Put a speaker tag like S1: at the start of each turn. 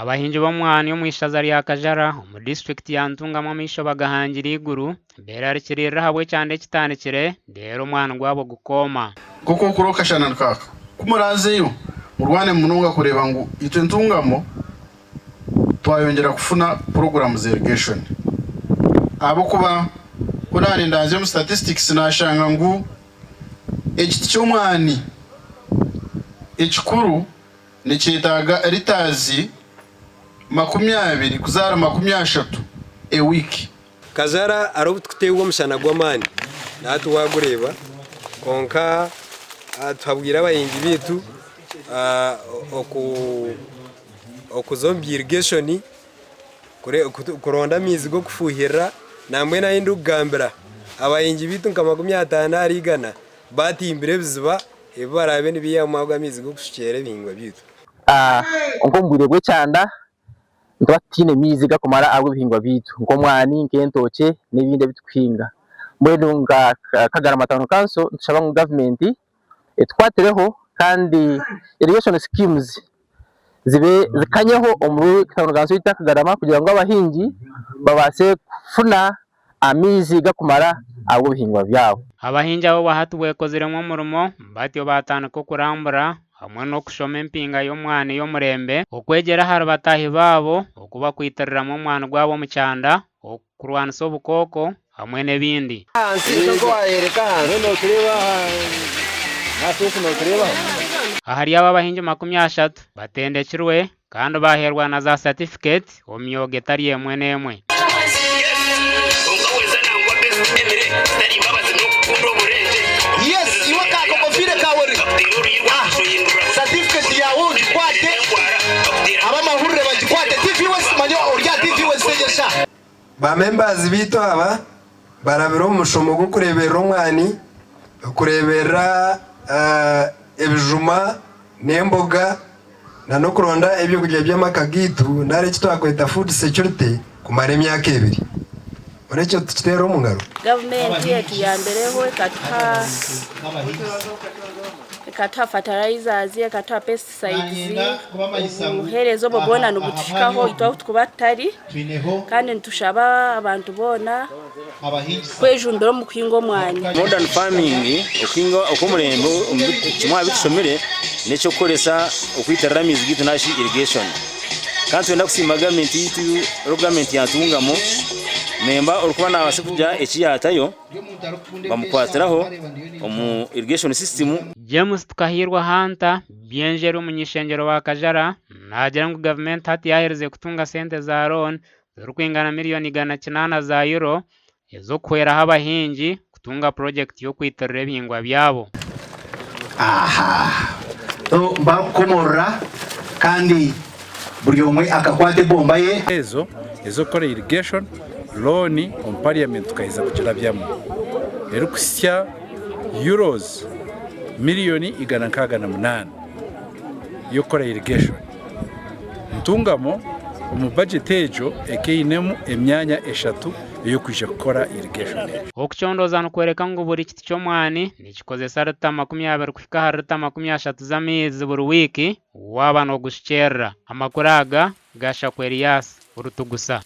S1: Abahingi b'omwani omu ishaza rya Kajara omu disiturikiti ya Ntungamo amaisho bagahangire eiguru beerarikiriirira ahabw'ekyanda ekitandikire reero omwani gwabo gukooma.
S2: Nk'oku okura okashana nikaaka. Ku muraazeyo, murwane munonga kureeba ngu itwe Ntungamo twayongyera kufuna puroguraamu za irrigation. Ahabw'okuba ku naarindanzya omu statistics naashanga ngu ekiti ky'omwani ekikuru Nikyetaaga litaazi 20 kuza ahari 30 ewiiki.
S3: Kazara hariho obu tukuteerwa omushana gw'amaani nahati waagureeba kwonka tuhabwire abahingi baitu okuza omu bya irrigation kuronda amaizi g'okufuuhirira nambwenu ahu ndikugambira abahingi baitu nka 50 ahari igana Baatimbire ebiziba ebi baraabe nibaihamu ago amaizi g'okushukyera ebihingwa byaitu.
S4: Nk'omu bwire bw'ekyanda nituba tutaine maizi garikumara ahabw'ebihingwa byaitu nk'omwani, nk'entookye n'ebindi ebi turikuhinga. Mbwenu nka Kagarama Town Council nitushaba ngu gavumenti etukwatireho kandi irrigation schemes zibe zikanyeho omuri town council yaitu eya Kagarama kugira ngu abahingi babaase kufuna amaizi garikumara ahabw'ebihingwa byabo.
S1: Abahingi abo obwahati bwekoziremu omurimo batyo baatandika okurambura hamwe n'okushoma empinga y'omwani y'omurembe, okwegyera ahari bataahi baabo oku bakwitiriramu omwani gwabo omu kyanda, okurwanisa obukooko hamwe n'ebindi. Ahari abo abahingi 30 batendekirwe kandi baaheerwa na za satifiketi omu myoga etari emwe n'emwe.
S5: Yes iwe ka kakofiire kawe ori ah certificate yawe ogikwate abamahurire bagikwate TV West manya ori aha TV West egyo sha.
S3: Ba members baitu aba barabire omu mushomo gw'okureeberera omwani, okureeberera ebijuma n'emboga na n'okuronda ebyokurya by'amaka gaitu nari eki twakweta food security kumara emyaka ebiri. Mbwenu ekyo tukiteere omu ngaro.
S6: Gavumenti etuyambireho ekatuha ekatuha fertilizers, ekatuha pesticides, obuheereza obwo bwona nibutuhikaho itwe ahu turikuba tutari kandi nitushaba abantu boona kwejumbira omu kuhinga omwani.
S7: Modern farming okuhinga okw'omurembe kimwe aha bitushomire n'eky'okukoresa okwitirira amaizi gaitu nari shi irrigation. Kandi nitwenda kusiima gavumenti yaitu local gavumenti ya Ntungamo nemba orikuba nabaasa kugira eki yatayo bamukwatiraho omu irrigation system.
S1: James Tukahirwa Hunter Byenjeri omuny'ishengyero wa Kajara naagira ngu gavumenti hati yaaherize kutunga sente za loan zirikwingana miriyoni 800 za Euro ez'okuhweraho abahingi kutunga purogyekiti y'okwitirira ebihingwa byabo.
S5: Aha mbakukomorora kandi buri omwe akakwata ebomba ye.
S8: Ezo ez'okukora irrigation loan omu parliament tukaheza kugirabyamu erikuhitsya euros miriyoni 168 y'okukora irrigation. Ntungamo omu bajeti egyo ekainemu emyanya eshatu ey'okwija kukora irrigation egyo.
S1: Okucondooza nikworeka ngu buri kiti ky'omwani nikikozesa lita 20 kuhika ahari lita 30 z'amaizi buri wiiki waaba noogushukyerera. Amakuru aga ga Shakwe Elias, Rutugusa.